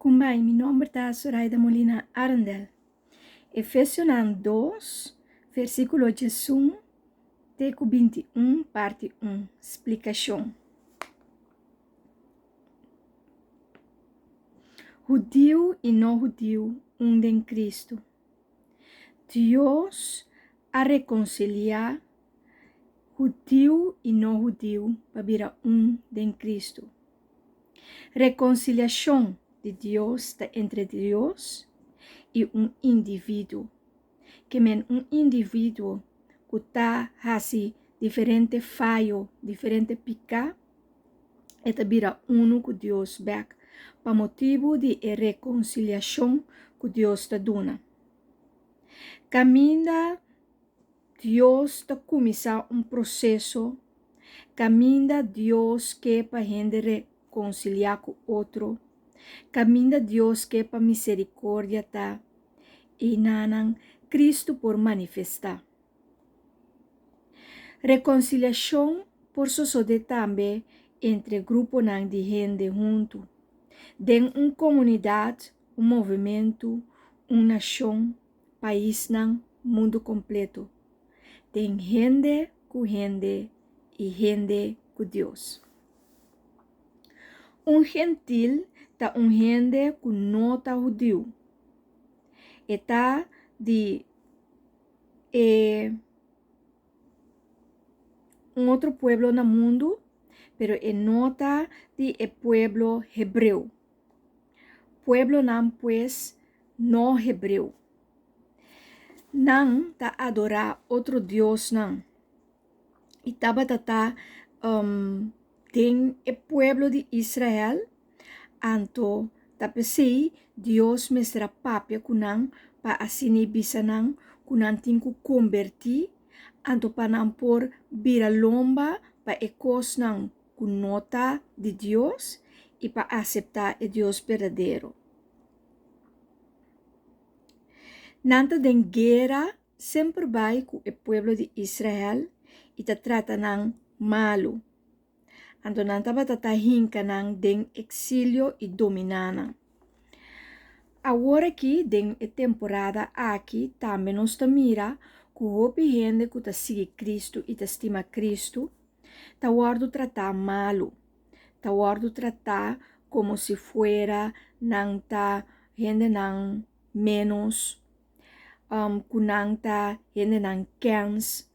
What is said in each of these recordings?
Kumbai, mi nomber ta Zoraida Molina Arendel. Efesionan dos, versíkulo 11 te ku 21, parti 1, splikashon. Hudiu i no hudiu, un den Kristu. Dios a rekonsiliá hudiu i no hudiu pa bira un den Kristu. Rekonsiliashon di Dios ta entre Dios i un individuo. Ke men un individuo ku ta hasi diferente fayo, diferente piká, e ta bira unu ku Dios bèk pa motibu di e rekonsiliashon ku Dios ta duna. Kaminda Dios ta kuminsá un proseso kaminda Dios ke pa hende rekonsiliá ku otro, kaminda Dios ke pa miserikordia ta, einanan Kristu por manifestá. Rekonsiliashon por sosodé tambe entre gruponan di hende huntu, den un komunidat, un movementu, un nashon, paisnan, mundu kompleto, den hende ku hende i hende ku Dios. Un gentil ta un hende ku no ta hudiu. E ta di e un otro pueblo na mundu, pero e no ta di e pueblo hebreu. Pueblonan pues no hebreu. Nan ta adorá otro diosnan i tabata ta den e pueblo di Israel, anto ta p'esei Dios mester a papia ku nan pa asina i bisa nan ku nan tin ku kombertí, anto pa nan por bira lomba pa e kosnan ku no ta di Dios i pa aseptá e Dios berdadero. Nan ta den guera semper bai ku e pueblo di Israel i ta trata nan malu. Anto nan tabata ta hinka nan den eksilio i dominá nan. Awor aki den e temporada aki tambe nos ta mira ku hopi hende ku ta sigui Kristu i ta stima Kristu ta wòrdu tratá malu, ta wòrdu tratá komo si fuera nan ta hendenan ménos, ku nan ta hendenan kèns,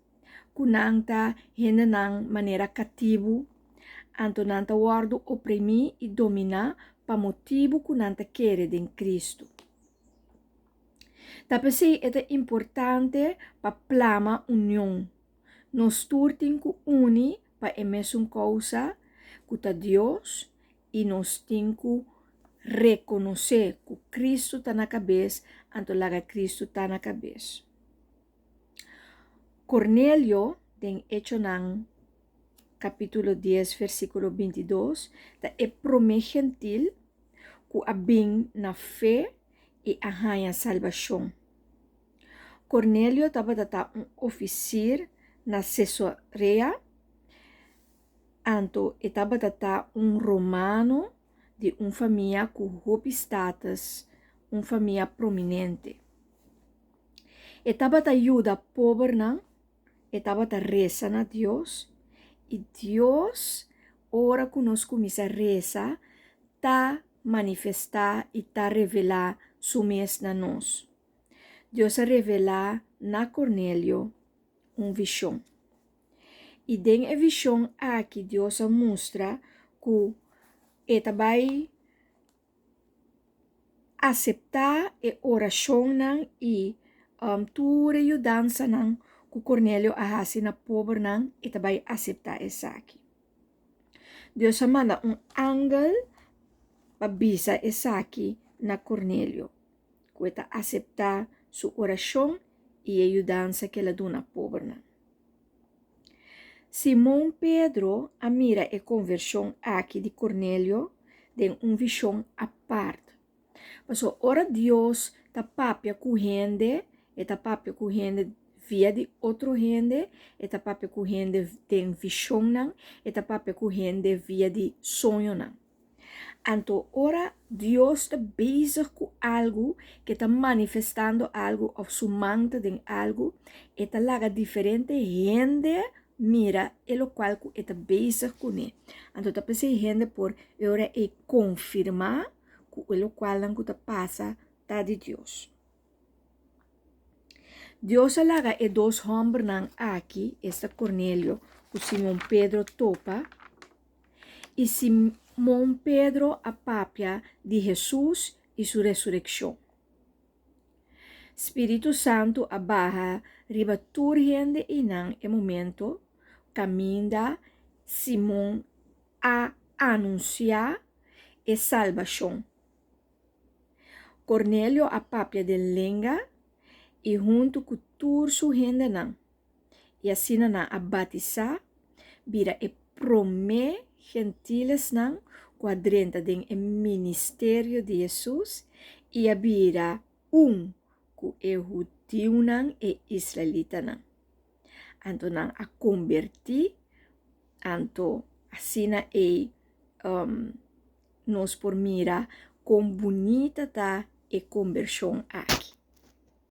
ku nan ta hendenan manera katibu, anto nan ta wòrdu oprimí i dominá pa motibu ku nan ta kere den Kristu. Ta p'esei e ta importante pa plama union. Nos tur tin ku uni pa e mesun kousa, ku ta Dios, i nos tin ku rekonosé ku Kristu ta na kabes, anto laga Kristu ta na kabes. Kornelio, den Echonan kapítulo dies versíkulo bintidos, ta e promé gentil ku a bin na fe i a haña salbashon. Kornelio tabata ta un ofisir na Sesarea, anto e tabata ta un romano di un famia ku hopi status, un famia prominente. E tabata yuda pobernan, e tabata resa na Dios, i Dios, ora ku nos kuminsá resa, ta manifestá i ta revelá su mes na nos. Dios a revelá na Kornelio un vishon. I den e vishon aki Dios a mustra ku e ta bai aseptá e orashonnan i tur e yudansanan ku Kornelio a hasi na pobernan, e ta bai aseptá esaki. Dios a manda un angel pa bisa esaki na Kornelio, ku e ta aseptá su orashon i e yudansa ku el a duna pobernan. Simon Pedro a mira e konvershon aki di Kornelio den un vishon apart. Pasobra ora Dios ta papia ku hende, e ta papia ku hende via di otro hende, e ta papia ku hende den vishonnan, e ta papia ku hende via di soñonan. Anto ora Dios ta bezig ku algu, ke ta manifestando algu òf su man ta den algu, e ta laga diferente hende mira e lokual ku e ta bezig kuné. Anto ta p'esei hende por e ora ei konfirmá ku e lokualnan ku ta pasa ta di Dios. Dios a laga e dos hòmbernan aki, esta Kornelio ku Simon Pedro topa, i Simon Pedro a papia di Hesus i su resurekshon. Spiritu Santu a baha riba tur hende einan e momento kaminda Simon a anunsiá e salbashon. Kornelio a papia den lenga i huntu ku tur su hendenan, i asina nan a batisá bira e promé gentilesnan ku a drenta den e ministerio di Hesus i a bira un ku e hudiunan, e israelitanan. Anto nan a kombertí, anto asina ei nos por mira kon bunita ta e kombershon aki.